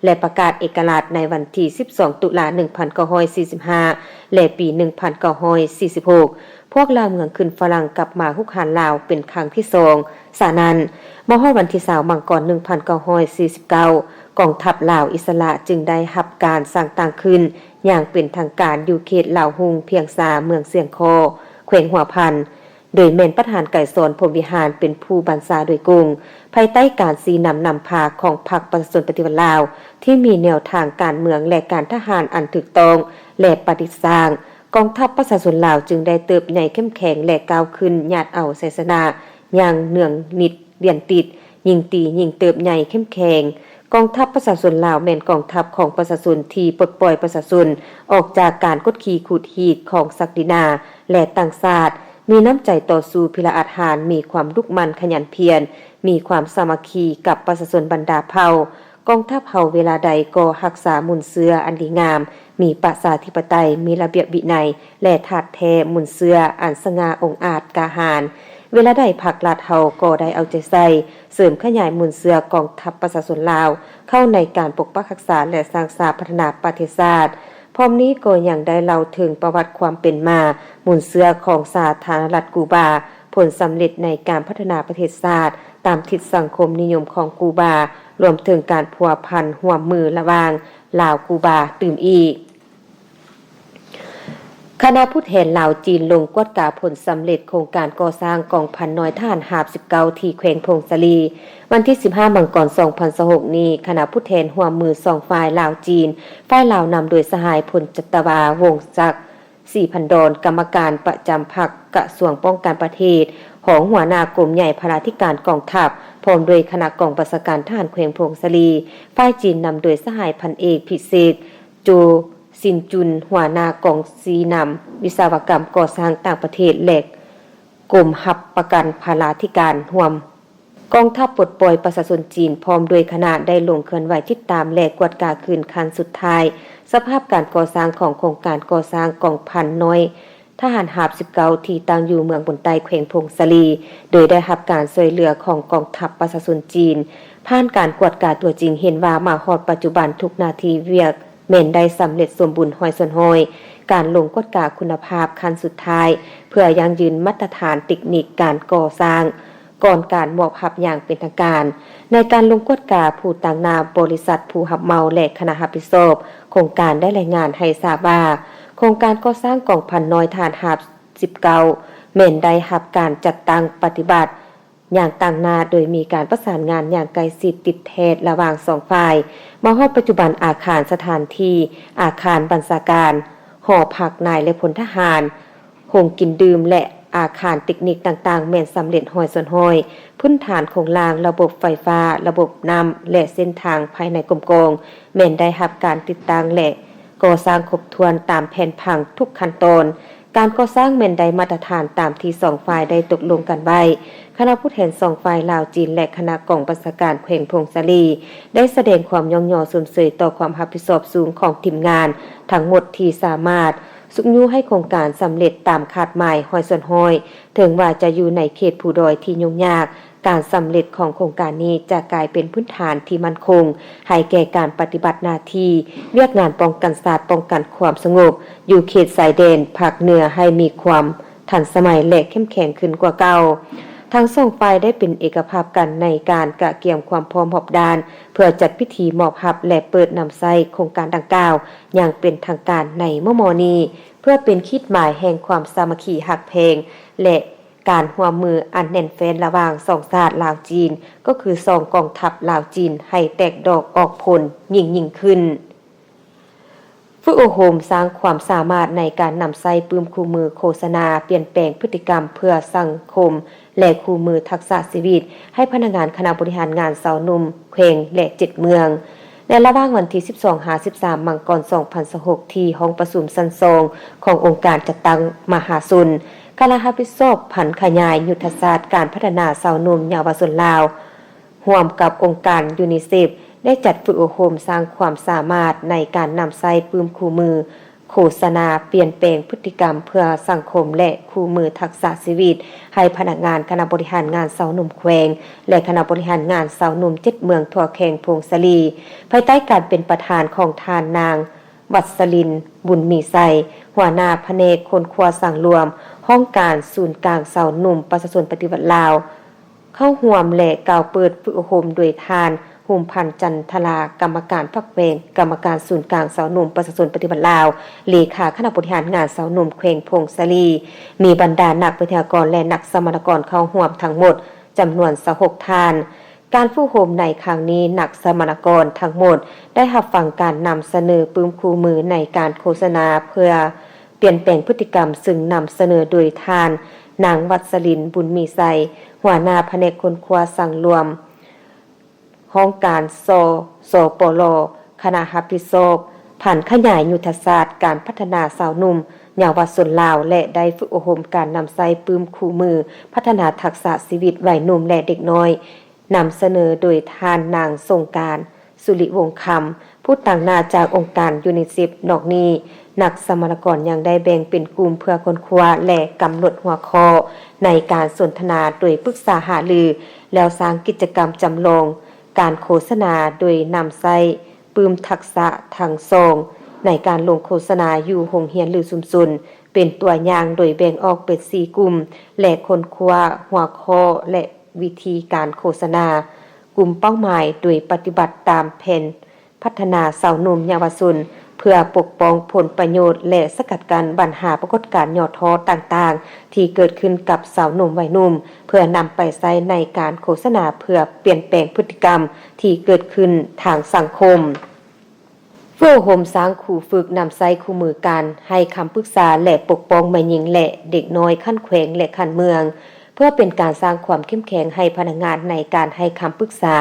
ແລະ ປະກາດເອກະລາດໃນວັນທີສິບສອງ ຕຸລາ ໜຶ່ງພັນເກົ້າຮ້ອຍສີ່ສິບຫ້າ ແລະ ປີໜຶ່ງພັນເກົ້າຮ້ອຍສີ່ສິບຫົກ ພວກລ່າເມືອງຂຶ້ນຝຣັ່ງກັບມາຮຸກຮານລາວເປັນຄັ້ງທີສອງ. ສະນັ້ນ, ມາຮອດວັນທີຊາວ ມັງກອນ ໜຶ່ງພັນເກົ້າຮ້ອຍສີ່ສິບເກົ້າ ກອງທັບລາວອິດສະຫຼະຈຶ່ງໄດ້ຮັບການສ້າງຕັ້ງຂຶ້ນຢ່າງເປັນທາງການຢູ່ເຂດລາວຮຸ່ງ, ພຽງຊາ, ເມືອງຊຽງຄໍ້, ແຂວງຫົວພັນ, ໂດຍແມ່ນປະທານໄກສອນ ພົມວິຫານ ເປັນຜູ້ບັນຊາໂດຍກົງ, ພາຍໃຕ້ການຊີ້ນຳນຳພາຂອງພັກປະຊາຊົນປະຕິວັດລາວ ທີ່ມີແນວທາງການເມືອງ ແລະ ການທະຫານອັນຖືກຕ້ອງ ແລະ ປະດິດສ້າງ, ກອງທັບປະຊາຊົນລາວຈຶ່ງໄດ້ເຕີບໃຫຍ່ເຂັ້ມແຂງ ແລະ ກ້າວຂຶ້ນຍາດເອົາໄຊຊະນະຢ່າງເນືອງນິດລຽນຕິດ, ຍິ່ງຕີຍິ່ງເຕີບໃຫຍ່ເຂັ້ມແຂງ. ກອງທັບປະຊາຊົນລາວແມ່ນກອງທັບຂອງປະຊາຊົນທີ່ປົດປ່ອຍປະຊາຊົນອອກຈາກການກົດຂີ່ຂູດຮີດຂອງສັກດິນາ ແລະ ຕ່າງຊາດ, ມີນ້ຳໃຈຕໍ່ສູ້ພິລະອາດຫານ, ມີຄວາມດຸໝັ່ນຂະຫຍັນພຽນ, ມີຄວາມສາມັກຄີກັບປະຊາຊົນບັນດາເຜົ່າ. ກອງທັບເຮົາເວລາໃດກໍຮັກສາມູນເຊື້ອອັນດີງາມ, ມີປະຊາທິປະໄຕ, ມີລະບຽບວິໄນ ແລະ ທາດແທ້ມູນເຊື້ອອັນສະຫງ່າອົງອາດກ້າຫານ. ເວລາໃດພັກລັດເຮົາກໍໄດ້ເອົາໃຈໃສ່ເສີມຂະຫຍາຍມູນເຊື້ອກອງທັບປະຊາຊົນລາວເຂົ້າໃນການປົກປັກຮັກສາ ແລະ ສ້າງສາພັດທະນາປະເທດຊາດ. ພ້ອມນີ້ກໍຍັງໄດ້ເລົ່າເຖິງປະຫວັດຄວາມເປັນມາມູນເຊື້ອຂອງສາທາລະນະລັດກູບາ, ຜົນສຳເລັດໃນການພັດທະນາປະເທດຊາດຕາມທິດສັງຄົມນິຍົມຂອງກູບາ, ລວມເຖິງການພົວພັນຮ່ວມມືລະຫວ່າງລາວ-ກູບາຕື່ມອີກ. ຄະນະຜູ້ແທນລາວ-ຈີນລົງກວດກາຜົນສຳເລັດໂຄງການກໍ່ສ້າງກອງພັນນ້ອຍທະຫານຮາບສິບເກົ້າ ທີ່ແຂວງຜົ້ງສາລີ. ວັນທີສິບຫ້າ ມັງກອນ ສອງພັນຊາວຫົກນີ້, ຄະນະຜູ້ແທນຮ່ວມມືສອງຝ່າຍລາວ-ຈີນ, ຝ່າຍລາວນຳໂດຍສະຫາຍ ພົນຈັດຕະວາ ວົງສັກ ສີພັນດອນ, ກຳມະການປະຈຳພັກກະຊວງປ້ອງກັນປະເທດ, ຮອງຫົວໜ້າກົມໃຫຍ່ພະລາທິການກອງທັບ, ພ້ອມດ້ວຍຄະນະກອງບັນຊາການທະຫານແຂວງຜົ້ງສາລີ. ຝ່າຍຈີນນຳໂດຍສະຫາຍ ພັນເອກ ພິເສດ ໂຈ ຊິນຈຸນ, ຫົວໜ້າກອງຊີ້ນຳວິສະວະກຳກໍ່ສ້າງຕ່າງປະເທດ ແລະ ກົມຮັບປະກັນພະລາທິການຮ່ວມ. ກອງທັບປົດປ່ອຍປະຊາຊົນຈີນ ພ້ອມດ້ວຍຄະນະ ໄດ້ລົງເຄື່ອນໄຫວຕິດຕາມ ແລະ ກວດກາຄືນຂັ້ນສຸດທ້າຍ ສະພາບການກໍ່ສ້າງຂອງໂຄງການກໍ່ສ້າງກອງພັນນ້ອຍທະຫານຮາບສິບເກົ້າ ທີ່ຕັ້ງຢູ່ເມືອງບົນໃຕ້ ແຂວງຜົ້ງສາລີ, ໂດຍໄດ້ຮັບການຊ່ວຍເຫຼືອຂອງກອງທັບປະຊາຊົນຈີນ. ຜ່ານການກວດກາຕົວຈິງເຫັນວ່າ ມາຮອດປັດຈຸບັນທຸກໜ້າທີ່ວຽກ ແມ່ນໄດ້ສຳເລັດສົມບູນຮ້ອຍສ່ວນຮ້ອຍ. ການລົງກວດກາຄຸນນະພາບຂັ້ນສຸດທ້າຍ ເພື່ອຢັ້ງຢືນມາດຕະຖານເຕັກນິກການກໍ່ສ້າງ ກ່ອນການມອບຮັບຢ່າງເປັນທາງການ. ໃນການລົງກວດກາ, ຜູ້ຕາງໜ້າບໍລິສັດຜູ້ຮັບເໝົາ ແລະ ຄະນະຮັບຜິດຊອບໂຄງການໄດ້ລາຍງານໃຫ້ຊາບວ່າ, ໂຄງການກໍ່ສ້າງກອງພັນນ້ອຍທະຫານຮາບສິບເກົ້າ ແມ່ນໄດ້ຮັບການຈັດຕັ້ງປະຕິບັດ ຢ່າງຕາງໜ້າ ໂດຍມີການປະສານງານຢ່າງໃກ້ຊິດຕິດແທດລະຫວ່າງສອງຝ່າຍ. ມາຮອດປັດຈຸບັນ, ອາຄານສະຖານທີ່, ອາຄານບັນຊາການ, ຫໍພັກນາຍ ແລະ ພົນທະຫານ, ໂຮງກິນດື່ມ ແລະ ອາຄານເຕັກນິກຕ່າງໆ ແມ່ນສຳເລັດຮ້ອຍສ່ວນຮ້ອຍ. ພື້ນຖານໂຄງລ່າງ, ລະບົບໄຟຟ້າ, ລະບົບນ້ຳ ແລະ ເສັ້ນທາງພາຍໃນກົມກອງ ແມ່ນໄດ້ຮັບການຕິດຕັ້ງ ແລະ ກໍ່ສ້າງຄົບຖ້ວນຕາມແຜນຜັງທຸກຂັ້ນຕອນ. ການກໍ່ສ້າງແມ່ນໄດ້ມາດຕະຖານຕາມທີ່ສອງຝ່າຍໄດ້ຕົກລົງກັນໄວ້. ຄະນະຜູ້ແທນສອງຝ່າຍລາວ-ຈີນ ແລະ ຄະນະກອງບັນຊາການແຂວງຜົ້ງສາລີ ໄດ້ສະແດງຄວາມຍ້ອງຍໍຊົມເຊີຍຕໍ່ຄວາມຮັບຜິດຊອບສູງຂອງທີມງານທັງໝົດທີ່ສາມາດ ຊຸກຍູ້ໃຫ້ໂຄງການສຳເລັດຕາມຄາດໝາຍຮ້ອຍສ່ວນຮ້ອຍ. ເຖິງວ່າຈະຢູ່ໃນເຂດພູດອຍທີ່ຫຍຸ້ງຍາກ, ການສຳເລັດຂອງໂຄງການນີ້ຈະກາຍເປັນພື້ນຖານທີ່ໝັ້ນຄົງໃຫ້ແກ່ການປະຕິບັດໜ້າທີ່ວຽກງານປ້ອງກັນຊາດ, ປ້ອງກັນຄວາມສະຫງົບຢູ່ເຂດຊາຍແດນພາກເໜືອໃຫ້ມີຄວາມທັນສະໄໝ ແລະ ເຂັ້ມແຂງຂຶ້ນກວ່າເກົ່າ. ທັງສອງຝ່າຍໄດ້ເປັນເອກະພາບກັນໃນການກະກຽມຄວາມພ້ອມຮອບດ້ານ ເພື່ອຈັດພິທີມອບຮັບ ແລະ ເປີດນຳໃຊ້ໂຄງການດັ່ງກ່າວຢ່າງເປັນທາງການໃນມໍ່ໆນີ້. ເພື່ອເປັນຂີດໝາຍແຫ່ງຄວາມສາມັກຄີຮັກແພງ ແລະ ການຮ່ວມມືອັນແໜ້ນແຟ້ນລະຫວ່າງສອງຊາດລາວ-ຈີນ, ກໍຄືສອງກອງທັບລາວ-ຈີນ ໃຫ້ແຕກດອກອອກຜົນຍິ່ງໆຂຶ້ນ. ຝຶກອົບຮົມສ້າງຄວາມສາມາດໃນການນຳໃຊ້ປຶ້ມຄູ່ມືໂຄສະນາ, ປ່ຽນແປງພຶດຕິກຳເພື່ອສັງຄົມ ແລະ ຄູ່ມືທັກສະຊີວິດ ໃຫ້ພະນັກງານຄະນະບໍລິຫານງານຊາວໜຸ່ມແຂວງ ແລະ ເຈັດເມືອງ. ໃນລະຫວ່າງວັນທີສິບສອງຫາສິບສາມ ມັງກອນ ສອງພັນຊາວຫົກ ທີ່ຫ້ອງປະຊຸມຊັ້ນສອງຂອງອົງການຈັດຕັ້ງມະຫາຊົນ, ຄະນະຮັບຜິດຊອບຜັນຂະຫຍາຍຍຸດທະສາດການພັດທະນາຊາວໜຸ່ມເຍົາວະຊົນລາວ ຮ່ວມກັບອົງການຢູນິເຊັບ ໄດ້ຈັດຝຶກອົບຮົມສ້າງຄວາມສາມາດໃນການນຳໃຊ້ປຶ້ມຄູ່ມື ໂຄສະນາ, ປ່ຽນແປງພຶດຕິກຳເພື່ອສັງຄົມ ແລະ ຄູ່ມືທັກສະຊີວິດ ໃຫ້ພະນັກງານຄະນະບໍລິຫານງານຊາວໜຸ່ມແຂວງ ແລະ ຄະນະບໍລິຫານງານຊາວໜຸ່ມເຈັດເມືອງທົ່ວແຂວງຜົ້ງສາລີ, ພາຍໃຕ້ການເປັນປະທານຂອງທ່ານນາງ ວັດສະລິນ ບຸນມີໄຊ, ຫົວໜ້າພະແນກຄົ້ນຄວ້າສັງລວມ ຫ້ອງການສູນກາງຊາວໜຸ່ມປະຊາຊົນປະຕິວັດລາວ. ເຂົ້າຮ່ວມ ແລະ ກ່າວເປີດຝຶກອົບຮົມໂດຍທ່ານ ຫຸມພັນ ຈັນທະລາ, ກຳມະການພັກແຂວງ, ກຳມະການສູນກາງຊາວໜຸ່ມປະຊາຊົນປະຕິວັດລາວ, ເລຂາຄະນະບໍລິຫານງານຊາວໜຸ່ມແຂວງຜົ້ງສາລີ, ມີບັນດານັກວິທະຍາກອນ ແລະ ນັກສຳມະນາກອນເຂົ້າຮ່ວມທັງໝົດຈຳນວນຊາວຫົກທ່ານ. ການຝຶກອົບຮົມໃນຄັ້ງນີ້, ນັກສຳມະນາກອນທັງໝົດໄດ້ຮັບຟັງການນຳສະເໜີປຶ້ມຄູ່ມືໃນການໂຄສະນາ ເພື່ອປ່ຽນແປງພຶດຕິກຳ, ຊຶ່ງນຳສະເໜີໂດຍທ່ານ ນາງ ວັດສະລິນ ບຸນມີໄຊ, ຫົວໜ້າພະແນກຄົ້ນຄວ້າສັງລວມ ຫ້ອງການ ສ ສປລ, ຄະນະຮັບຜິດຊອບຜັນຂະຫຍາຍຍຸດທະສາດການພັດທະນາຊາວໜຸ່ມເຍົາວະຊົນລາວ ແລະ ໄດ້ຝຶກອົບຮົມການນຳໃຊ້ປຶ້ມຄູ່ມືພັດທະນາທັກສະຊີວິດໄວໜຸ່ມ ແລະ ເດັກນ້ອຍ, ນຳສະເໜີໂດຍທ່ານນາງ ສົງການ ສຸລິວົງຄຳ, ຜູ້ຕາງໜ້າຈາກອົງການຢູນິເຊັບ. ນອກນີ້, ນັກສຳມະນາກອນຍັງໄດ້ແບ່ງເປັນກຸ່ມເພື່ອຄົ້ນຄວ້າ ແລະ ກຳນົດຫົວຂໍ້ໃນການສົນທະນາໂດຍປຶກສາຫາລື, ແລ້ວສ້າງກິດຈະກຳຈຳລອງການໂຄສະນາໂດຍນຳໃຊ້ປຶ້ມທັກສະທັງສອງໃນການລົງໂຄສະນາຢູ່ໂຮງຮຽນ ຫຼື ຊຸມຊົນ ເປັນຕົວຢ່າງ, ໂດຍແບ່ງອອກເປັນສີ່ກຸ່ມ ແລະ ຄົ້ນຄວ້າຫົວຂໍ້ ແລະ ວິທີການໂຄສະນາກຸ່ມເປົ້າໝາຍ ໂດຍປະຕິບັດຕາມແຜນ ພັດທະນາຊາວໜຸ່ມເຍົາວະຊົນ ເພື່ອປົກປ້ອງຜົນປະໂຫຍດ ແລະ ສະກັດກັ້ນບັນຫາປາກົດການຫຍໍ້ທໍ້ຕ່າງໆ ທີ່ເກີດຂຶ້ນກັບຊາວໜຸ່ມໄວໜຸ່ມ ເພື່ອນຳໄປໃຊ້ໃນການໂຄສະນາ ເພື່ອປ່ຽນແປງພຶດຕິກຳທີ່ເກີດຂຶ້ນທາງສັງຄົມ. ຝຶກອົບຮົມສ້າງຄູຝຶກນຳໃຊ້ຄູ່ມືການໃຫ້ຄຳປຶກສາ ແລະ ປົກປ້ອງແມ່ຍິງ ແລະ ເດັກນ້ອຍຂັ້ນແຂວງ ແລະ ຂັ້ນເມືອງ. ເພື່ອເປັນການສ້າງຄວາມເຂັ້ມແຂງໃຫ້ພະນັກງານໃນການໃຫ້ຄຳປຶກສາ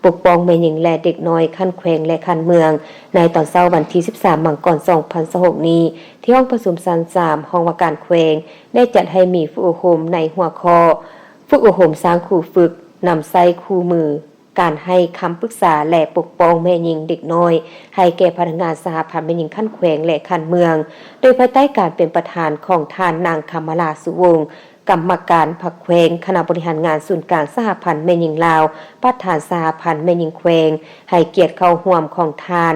ປົກປ້ອງແມ່ຍິງ ແລະ ເດັກນ້ອຍຂັ້ນແຂວງ ແລະ ຂັ້ນເມືອງ, ໃນຕອນເຊົ້າວັນທີສິບສາມ ມັງກອນ ສອງພັນຊາວຫົກນີ້, ທີ່ຫ້ອງປະຊຸມຊັ້ນສາມ ຫ້ອງວ່າການແຂວງ ໄດ້ຈັດໃຫ້ມີຝຶກອົບຮົມໃນຫົວຂໍ້ ຝຶກອົບຮົມສ້າງຄູຝຶກນຳໃຊ້ຄູ່ມືການໃຫ້ຄຳປຶກສາ ແລະ ປົກປ້ອງແມ່ຍິງເດັກນ້ອຍ ໃຫ້ແກ່ພະນັກງານສະຫະພັນແມ່ຍິງຂັ້ນແຂວງ ແລະ ຂັ້ນເມືອງ, ໂດຍພາຍໃຕ້ການເປັນປະທານຂອງທ່ານນາງ ຄຳມະລາ ສຸວົງ ກຳມະການພັກແຂວງ, ຄະນະບໍລິຫານງານສູນກາງສະຫະພັນແມ່ຍິງລາວ, ປະທານສະຫະພັນແມ່ຍິງແຂວງ, ໃຫ້ກຽດເຂົ້າຮ່ວມຂອງທ່ານ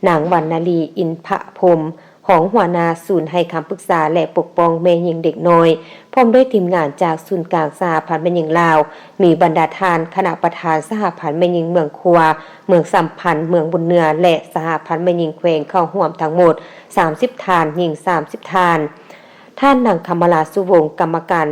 ນາງ ວັນນະລີ ອິນພະພົມ, ຮອງຫົວໜ້າສູນໃຫ້ຄຳປຶກສາ ແລະ ປົກປ້ອງແມ່ຍິງເດັກນ້ອຍ, ພ້ອມດ້ວຍທີມງານຈາກສູນກາງສະຫະພັນແມ່ຍິງລາວ, ມີບັນດາທ່ານຄະນະປະທານສະຫະພັນແມ່ຍິງເມືອງຂວາ, ເມືອງສຳພັນ, ເມືອງບຸນເໜືອ ແລະ ສະຫະພັນແມ່ຍິງແຂວງເຂົ້າຮ່ວມທັງໝົດສາມສິບທ່ານ, ຍິງສາມສິບທ່ານ. ທ່ານນາງ ຄຳມະລາ ສຸວົງ ກຳມະການ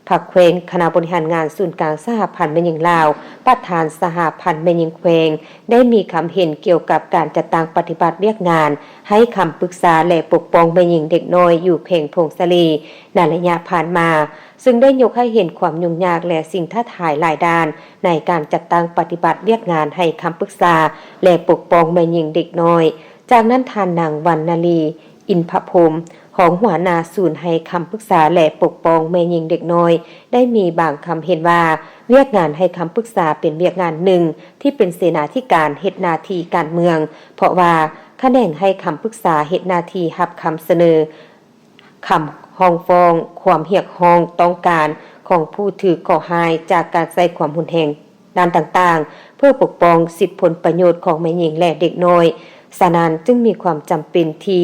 ພັກແຂວງ, ຄະນະບໍລິຫານງານສູນກາງສະຫະພັນແມ່ຍິງລາວ, ປະທານສະຫະພັນແມ່ຍິງແຂວງ ໄດ້ມີຄຳເຫັນກ່ຽວກັບການຈັດຕັ້ງປະຕິບັດວຽກງານໃຫ້ຄຳປຶກສາ ແລະ ປົກປ້ອງແມ່ຍິງເດັກນ້ອຍຢູ່ແຂວງຜົ້ງສາລີ ໃນໄລຍະຜ່ານມາ, ຊຶ່ງໄດ້ຍົກໃຫ້ເຫັນຄວາມຫຍຸ້ງຍາກ ແລະ ສິ່ງທ້າທາຍຫຼາຍດ້ານໃນການຈັດຕັ້ງປະຕິບັດວຽກງານໃຫ້ຄຳປຶກສາ ແລະ ປົກປ້ອງແມ່ຍິງເດັກນ້ອຍ. ຈາກນັ້ນ, ທ່ານນາງ ວັນນະລີ ອິນພະພົມ, ຮອງຫົວໜ້າສູນໃຫ້ຄຳປຶກສາ ແລະ ປົກປ້ອງແມ່ຍິງເດັກນ້ອຍ ໄດ້ມີບາງຄຳເຫັນວ່າ, ວຽກງານໃຫ້ຄຳປຶກສາເປັນວຽກງານໜຶ່ງທີ່ເປັນເສນາທິການເຮັດໜ້າທີ່ການເມືອງ, ເພາະວ່າຂະແໜງໃຫ້ຄຳປຶກສາເຮັດໜ້າທີ່ຮັບຄຳສະເໜີ ຄຳຮ້ອງຟ້ອງ, ຄວາມຮຽກຮ້ອງຕ້ອງການຂອງຜູ້ຖືກເຄາະຮ້າຍຈາກການໃຊ້ຄວາມຮຸນແຮງດ້ານຕ່າງໆ ເພື່ອປົກປ້ອງສິດຜົນປະໂຫຍດຂອງແມ່ຍິງ ແລະ ເດັກນ້ອຍ. ສະນັ້ນ, ຈຶ່ງມີຄວາມຈຳເປັນທີ່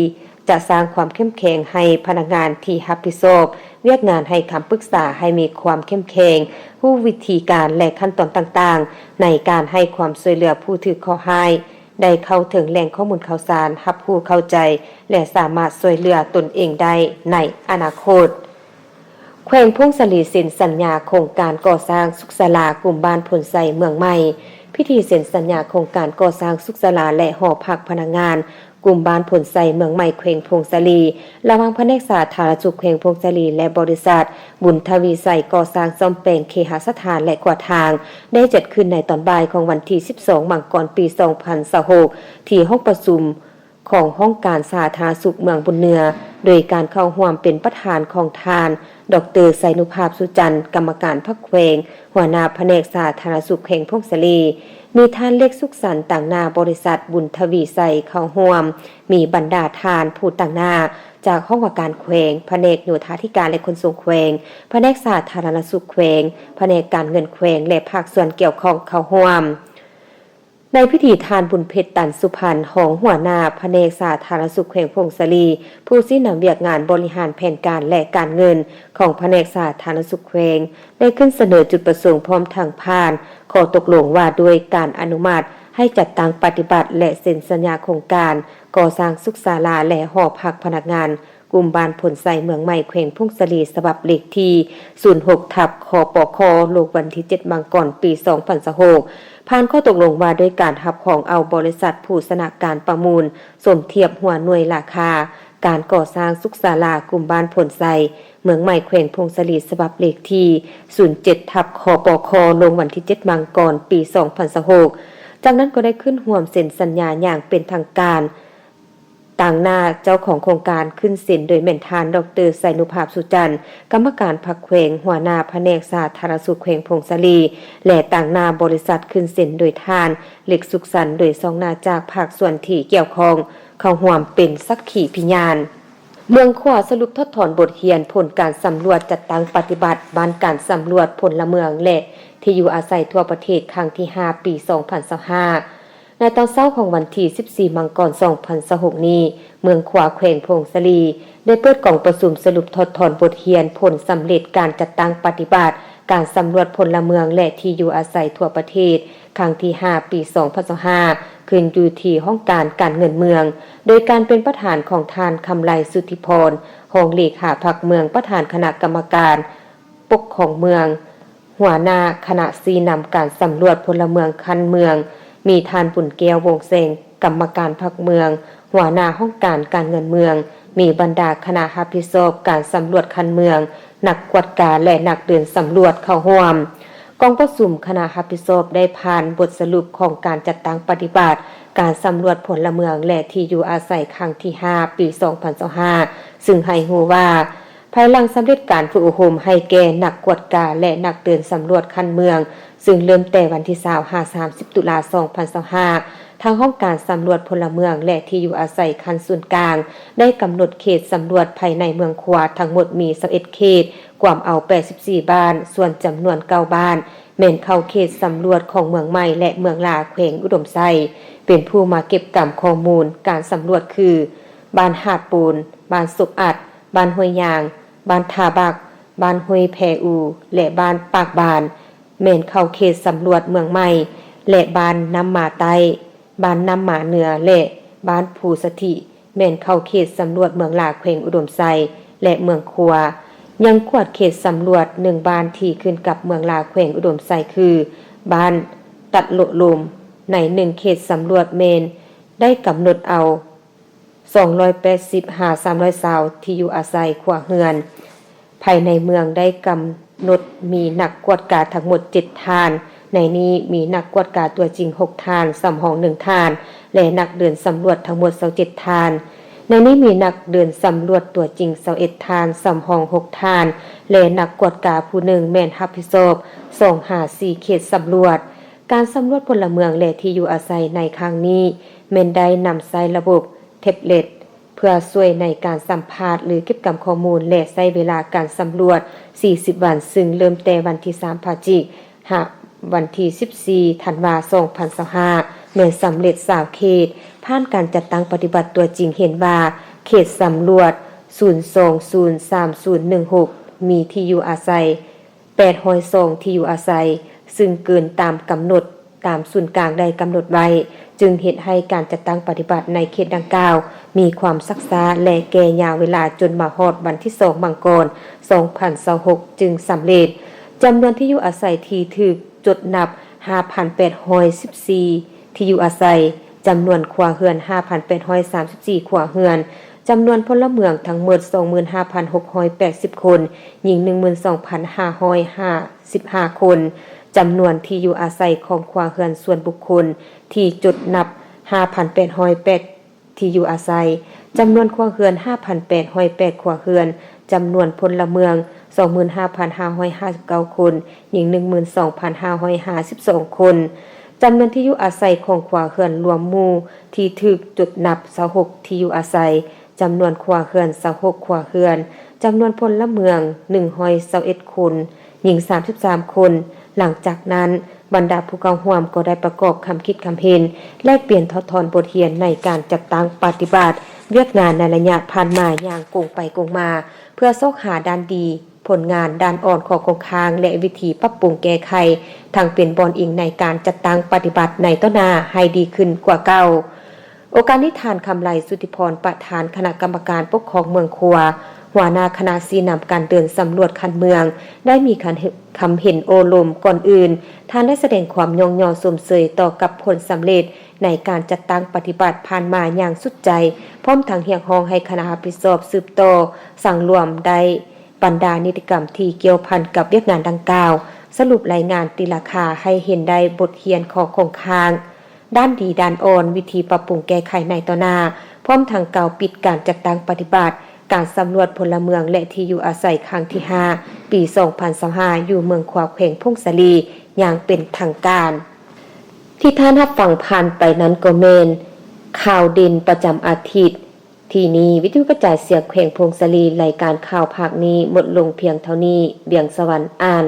ຈະສ້າງຄວາມເຂັ້ມແຂງໃຫ້ພະນັກງານທີ່ຮັບຜິດຊອບວຽກງານໃຫ້ຄຳປຶກສາໃຫ້ມີຄວາມເຂັ້ມແຂງ, ຮູ້ວິທີການ ແລະ ຂັ້ນຕອນຕ່າງໆ ໃນການໃຫ້ຄວາມຊ່ວຍເຫຼືອຜູ້ຖືກເຄາະຮ້າຍ, ໄດ້ເຂົ້າເຖິງແຫຼ່ງຂໍ້ມູນຂ່າວສານ, ຮັບຮູ້ເຂົ້າໃຈ ແລະ ສາມາດຊ່ວຍເຫຼືອຕົນເອງໄດ້ໃນອະນາຄົດ. ແຂວງຜົ້ງສາລີເຊັນສັນຍາໂຄງການກໍ່ສ້າງສຸກສາລາກຸ່ມບ້ານໂພນໄຊເມືອງໃໝ່. ພິທີເຊັນສັນຍາໂຄງການກໍ່ສ້າງສຸກສາລາ ແລະ ຫໍພັກພະນັກງານ ກຸ່ມບ້ານໂພນໄຊເມືອງໃໝ່ ແຂວງຜົ້ງສາລີ ລະຫວ່າງພະແນກສາທາລະນະສຸກແຂວງຜົ້ງສາລີ ແລະ ບໍລິສັດ ບຸນທະວີໄຊກໍ່ສ້າງສ້ອມແປງເຄຫະສະຖານ ແລະ ຂົວທາງ ໄດ້ຈັດຂຶ້ນໃນຕອນບ່າຍຂອງວັນທີສິບສອງ ມັງກອນ ປີສອງພັນຊາວຫົກ ທີ່ຫ້ອງປະຊຸມຂອງຫ້ອງການສາທາລະນະສຸກເມືອງບຸນເໜືອ ໂດຍການເຂົ້າຮ່ວມເປັນປະທານຂອງທ່ານ ດອກເຕີ ໄຊນຸພາບ ສຸຈັນ ກຳມະການພັກແຂວງ, ຫົວໜ້າພະແນກສາທາລະນະສຸກແຂວງຜົ້ງສາລີ, ມີທ່ານ ເລັກ ສຸກສັນ ຕາງໜ້າບໍລິສັດ ບຸນທະວີໄຊ ເຂົ້າຮ່ວມ, ມີບັນດາທ່ານຜູ້ຕາງໜ້າຈາກຫ້ອງວ່າການແຂວງ, ພະແນກໂຍທາທິການ ແລະ ຂົນສົ່ງແຂວງ, ພະແນກສາທາລະນະສຸກແຂວງ, ພະແນກການເງິນແຂວງ ແລະ ພາກສ່ວນກ່ຽວຂ້ອງເຂົ້າຮ່ວມ. ໃນພິທີ, ທ່ານ ບຸນເພັດ ຕັນສຸພັນ ຮອງຫົວໜ້າພະແນກສາທາລະນະສຸກແຂວງຜົ້ງສາລີ ຜູ້ຊີ້ນຳວຽກງານບໍລິຫານແຜນການ ແລະ ການເງິນຂອງພະແນກສາທາລະນະສຸກແຂວງ ໄດ້ຂຶ້ນສະເໜີຈຸດປະສົງ ພ້ອມທັງຜ່ານຂໍ້ຕົກລົງວ່າດ້ວຍການອະນຸມັດໃຫ້ຈັດຕັ້ງປະຕິບັດ ແລະ ເຊັນສັນຍາໂຄງການກໍ່ສ້າງສຸກສາລາ ແລະ ຫໍພັກພະນັກງານ ກຸ່ມບ້ານໂພນໄຊເມືອງໃໝ່ ແຂວງຜົ້ງສາລີ ສະບັບເລກທີສູນຫົກ ທັບ ຄປຄ ລົງວັນທີເຈັດ ມັງກອນ ປີສອງພັນຊາວຫົກ ຜ່ານຂໍ້ຕົກລົງວ່າດ້ວຍການຮັບຮອງເອົາບໍລິສັດຜູ້ຊະນະການປະມູນສົມທຽບຫົວໜ່ວຍລາຄາການກໍ່ສ້າງສຸກສາລາກຸ່ມບ້ານໂພນໄຊເມືອງໃໝ່ ແຂວງຜົ້ງສາລີ ສະບັບເລກທີສູນເຈັດ ທັບ ຄປຄ ລົງວັນທີເຈັດ ມັງກອນ ປີສອງພັນຊາວຫົກ ຈາກນັ້ນກໍໄດ້ຂຶ້ນຮ່ວມເຊັນສັນຍາຢ່າງເປັນທາງການ ຕາງໜ້າເຈົ້າຂອງໂຄງການຂຶ້ນເຊັນໂດຍແມ່ນທ່ານ ດອກເຕີ ໄຊນຸພາບ ສຸຈັນ ກຳມະການພັກແຂວງ, ຫົວໜ້າພະແນກສາທາລະນະສຸກແຂວງຜົ້ງສາລີ ແລະ ຕາງໜ້າບໍລິສັດ ຂຶ້ນເຊັນໂດຍທ່ານ ເລັກ ສຸກສັນ ໂດຍຊ່ອງໜ້າຈາກພາກສ່ວນທີ່ກ່ຽວຂ້ອງເຂົ້າຮ່ວມເປັນສັກຂີພິຍານ. ເມືອງຂວາ ສະຫຼຸບຖອດຖອນບົດຮຽນຜົນການສຳຫຼວດຈັດຕັ້ງປະຕິບັດບ້ານການສຳຫຼວດພົນລະເມືອງ ແລະ ທີ່ຢູ່ອາໄສທົ່ວປະເທດ ຄັ້ງທີຫ້າ ປີສອງພັນຊາວຫ້າ. ໃນຕອນເຊົ້າຂອງວັນທີສິບສີ່ ມັງກອນ ສອງພັນຊາວຫົກນີ້, ເມືອງຂວາ ແຂວງຜົ້ງສາລີ ໄດ້ເປີດກອງປະຊຸມສະຫຼຸບຖອດຖອນບົດຮຽນຜົນສຳເລັດການຈັດຕັ້ງປະຕິບັດການສຳຫຼວດພົນລະເມືອງ ແລະ ທີ່ຢູ່ອາໄສທົ່ວປະເທດ ຄັ້ງທີຫ້າ ປີສອງພັນຊາວຫ້າ ຂຶ້ນຢູ່ທີ່ຫ້ອງການການເງິນເມືອງ ໂດຍການເປັນປະທານຂອງທ່ານ ຄຳໄລ ສຸທິພອນ ຮອງເລຂາພັກເມືອງ, ປະທານຄະນະກຳມະການປົກຄອງເມືອງ, ຫົວໜ້າຄະນະຊີ້ນຳການສຳຫຼວດພົນລະເມືອງຂັ້ນເມືອງ, ມີທ່ານ ບຸນແກ້ວ ວົງແສງ ກຳມະການພັກເມືອງ, ຫົວໜ້າຫ້ອງການການເງິນເມືອງ, ມີບັນດາຄະນະຮັບຜິດຊອບການສຳຫຼວດຂັ້ນເມືອງ, ນັກກວດກາ ແລະ ນັກເດີນສຳຫຼວດເຂົ້າຮ່ວມ. ກອງປະຊຸມຄະນະຮັບຜິດຊອບໄດ້ຜ່ານບົດສະຫຼຸບຂອງການຈັດຕັ້ງປະຕິບັດການສຳຫຼວດພົນລະເມືອງ ແລະ ທີ່ຢູ່ອາໄສຄັ້ງທີຫ້າ ປີສອງພັນຊາວຫ້າ ຊຶ່ງໃຫ້ຮູ້ວ່າ ພາຍຫຼັງສຳເລັດການຝຶກອົບຮົມໃຫ້ແກ່ນັກກວດກາ ແລະ ນັກເດີນສຳຫຼວດຂັ້ນເມືອງ, ຊຶ່ງເລີ່ມແຕ່ວັນທີຊາວ ຫາ ສາມສິບ ຕຸລາ ສອງພັນຊາວຫ້າ ທາງຫ້ອງການສຳຫຼວດພົນລະເມືອງ ແລະ ທີ່ຢູ່ອາໄສຂັ້ນສູນກາງ ໄດ້ກຳນົດເຂດສຳຫຼວດພາຍໃນເມືອງຂວາທັງໝົດມີ ຊາວເອັດ ເຂດ, ກວມເອົາ ແປດສິບສີ່ ບ້ານ, ສ່ວນຈຳນວນ ເກົ້າ ບ້ານ ແມ່ນເຂົ້າເຂດສຳຫຼວດຂອງເມືອງໃໝ່ ແລະ ເມືອງຫຼາ ແຂວງອຸດົມໄຊ. ເປັນຜູ້ມາເກັບກຳຂໍ້ມູນການສຳຫຼວດຄື ບ້ານຫາດໂປນ, ບ້ານສົກອັດ, ບ້ານຫ້ວຍຍາງ, ບ້ານທ່າບັກ, ບ້ານຫ້ວຍແພອູ ແລະ ບ້ານປາກບານ ແມ່ນເຂົ້າເຂດສຳຫຼວດເມືອງໃໝ່ ແລະ ບ້ານນ້ຳມາໃຕ້, ບ້ານນ້ຳມາເໜືອ ແລະ ບ້ານພູສະຖິ ແມ່ນເຂົ້າເຂດສຳຫຼວດເມືອງຫຼາ ແຂວງອຸດົມໄຊ ແລະ ເມືອງຂວາ. ຍັງກວດເຂດສຳຫຼວດໜຶ່ງບ້ານທີ່ຂຶ້ນກັບເມືອງຫຼາ ແຂວງອຸດົມໄຊ ຄື ບ້ານຕັດໂລະລົມ. ໃນໜຶ່ງເຂດສຳຫຼວດແມ່ນໄດ້ກຳນົດເອົາ ສອງຮ້ອຍແປດສິບ ຫາ ສາມຮ້ອຍຊາວ ທີ່ຢູ່ອາໄສຄົວເຮືອນ. ພາຍໃນເມືອງໄດ້ກຳນົດມີນັກກວດກາທັງໝົດເຈັດທ່ານ, ໃນນີ້ມີນັກກວດກາຕົວຈິງຫົກທ່ານ, ສຳຮອງໜຶ່ງທ່ານ ແລະ ນັກເດີນສຳຫຼວດທັງໝົດຊາວເຈັດທ່ານ. ໃນນີ້ມີນັກເດີນສຳຫຼວດຕົວຈິງຊາວເອັດທ່ານ, ສຳຮອງຫົກທ່ານ ແລະ ນັກກວດກາຜູ້ໜຶ່ງແມ່ນຮັບຜິດຊອບສອງຫາສີ່ເຂດສຳຫຼວດ. ການສຳຫຼວດພົນລະເມືອງ ແລະ ທີ່ຢູ່ອາໄສໃນຄັ້ງນີ້ ແມ່ນໄດ້ນຳໃຊ້ລະບົບແທັບເລັດ ເພື່ອຊ່ວຍໃນການສຳພາດ ຫຼື ເກັບກຳຂໍ້ມູນ ແລະ ໃຊ້ເວລາການສຳຫຼວດ ສີ່ສິບ ວັນ, ຊຶ່ງເລີ່ມແຕ່ວັນທີ ສາມ ພະຈິກ ຫາ ວັນທີ ສິບສີ່ ທັນວາ ສອງພັນຊາວຫ້າ ແມ່ນສຳເລັດ ຊາວເຂດ. ຜ່ານການຈັດຕັ້ງປະຕິບັດຕົວຈິງເຫັນວ່າ ເຂດສຳຫຼວດ ສູນສອງສູນ ສາມສູນໜຶ່ງຫົກ ມີທີ່ຢູ່ອາໄສ ແປດຮ້ອຍສອງ ທີ່ຢູ່ອາໄສ, ຊຶ່ງເກີນຕາມກຳນົດ ຕາມສູນກາງໄດ້ກຳນົດໄວ້, ຈຶ່ງເຮັດໃຫ້ການຈັດຕັ້ງປະຕິບັດໃນເຂດດັ່ງກ່າວມີຄວາມຊັກຊ້າ ແລະ ແກ່ຍາວເວລາຈົນມາຮອດວັນທີ ສອງ ມັງກອນ ສອງພັນຊາວຫົກ ຈຶ່ງສຳເລັດ. ຈຳນວນທີ່ຢູ່ອາໄສທີ່ຖືກຈົດນັບ ຫ້າພັນແປດຮ້ອຍສິບສີ່ ທີ່ຢູ່ອາໄສ, ຈຳນວນຄົວເຮືອນ ຫ້າພັນແປດຮ້ອຍສາມສິບສີ່ ຄົວເຮືອນ, ຈຳນວນພົນລະເມືອງທັງໝົດ ສອງໝື່ນຫ້າພັນຫົກຮ້ອຍແປດສິບຄົນ, ຍິງ ໜຶ່ງໝື່ນສອງພັນຫ້າຮ້ອຍຫ້າສິບຫ້າຄົນ, ຈຳນວນທີ່ຢູ່ອາໄສຂອງຄົວເຮືອນສ່ວນບຸກຄົນທີ່ຈົດນັບ ຫ້າພັນແປດຮ້ອຍແປດ ທີ່ຢູ່ອາໄສ, ຈຳນວນຄົວເຮືອນ ຫ້າພັນແປດຮ້ອຍແປດຄົວເຮືອນ, ຈຳນວນພົນລະເມືອງ ສອງໝື່ນຫ້າພັນຫ້າຮ້ອຍຫ້າສິບເກົ້າຄົນ, ຍິງ ໜຶ່ງໝື່ນສອງພັນຫ້າຮ້ອຍຫ້າສິບສອງຄົນ, ຈຳນວນທີ່ຢູ່ອາໄສຂອງຄົວເຮືອນລວມໝູ່ທີ່ຖືກຈົດນັບ ຊາວຫົກ ທີ່ຢູ່ອາໄສ, ຈຳນວນຄົວເຮືອນ ຊາວຫົກຄົວເຮືອນ, ຈຳນວນພົນລະເມືອງ ໜຶ່ງຮ້ອຍຊາວເອັດຄົນ, ຍິງ ສາມສິບສາມຄົນ. ຫຼັງຈາກນັ້ນ, ບັນດາຜູ້ເຂົ້າຮ່ວມກໍໄດ້ປະກອບຄຳຄິດຄຳເຫັນ, ແລກປ່ຽນຖອດຖອນບົດຮຽນໃນການຈັດຕັ້ງປະຕິບັດວຽກງານໃນໄລຍະຜ່ານມາຢ່າງກົງໄປກົງມາ, ເພື່ອຊອກຫາດ້ານດີ, ຜົນງານ, ດ້ານອ່ອນ, ຂໍ້ຄົງຄ້າງ ແລະ ວິທີປັບປຸງແກ້ໄຂ, ທັງເປັນບ່ອນອີງໃນການຈັດຕັ້ງປະຕິບັດໃນຕໍ່ໜ້າໃຫ້ດີຂຶ້ນກວ່າເກົ່າ. ໂອກາດນີ້ ທ່ານ ຄຳໄລ ສຸດທິພອນ ປະທານຄະນະກຳມະການປົກຄອງເມືອງຂົວ, ຫົວໜ້າຄະນະຊີ້ນຳການເດີນສຳຫຼວດຂັ້ນເມືອງ ໄດ້ມີຄຳເຫັນໂອ້ລົມ. ກ່ອນອື່ນ, ທ່ານໄດ້ສະແດງຄວາມຍ້ອງຍໍຊົມເຊີຍຕໍ່ກັບຜົນສຳເລັດໃນການຈັດຕັ້ງປະຕິບັດຜ່ານມາຢ່າງສຸດໃຈ, ພ້ອມທັງຮຽກຮ້ອງໃຫ້ຄະນະຮັບຜິດຊອບສືບຕໍ່ສັງລວມໄດ້ບັນດານິຕິກຳທີ່ກ່ຽວພັນກັບວຽກງານດັ່ງກ່າວ, ສະຫຼຸບລາຍງານຕີລາຄາໃຫ້ເຫັນໄດ້ບົດຮຽນ, ຂໍ້ຄົງຄ້າງ, ດ້ານດີ, ດ້ານອ່ອນ, ວິທີປັບປຸງແກ້ໄຂໃນຕໍ່ໜ້າ, ພ້ອມທັງກ່າວປິດການຈັດຕັ້ງປະຕິບັດການສຳຫຼວດພົນລະເມືອງ ແລະ ທີ່ຢູ່ອາໄສຄັ້ງທີຫ້າ ປີສອງພັນຊາວຫ້າ ຢູ່ເມືອງຂວາ ແຂວງຜົ້ງສາລີ ຢ່າງເປັນທາງການ. ທີ່ທ່ານຮັບຟັງຜ່ານໄປນັ້ນກໍແມ່ນຂ່າວເດັ່ນປະຈຳອາທິດ. ທີ່ນີ້ ວິທະຍຸກະຈາຍສຽງແຂວງຜົ້ງສາລີ, ລາຍການຂ່າວພາກນີ້ໝົດລົງພຽງເທົ່ານີ້. ວຽງສະຫວັນ ອ່ານ.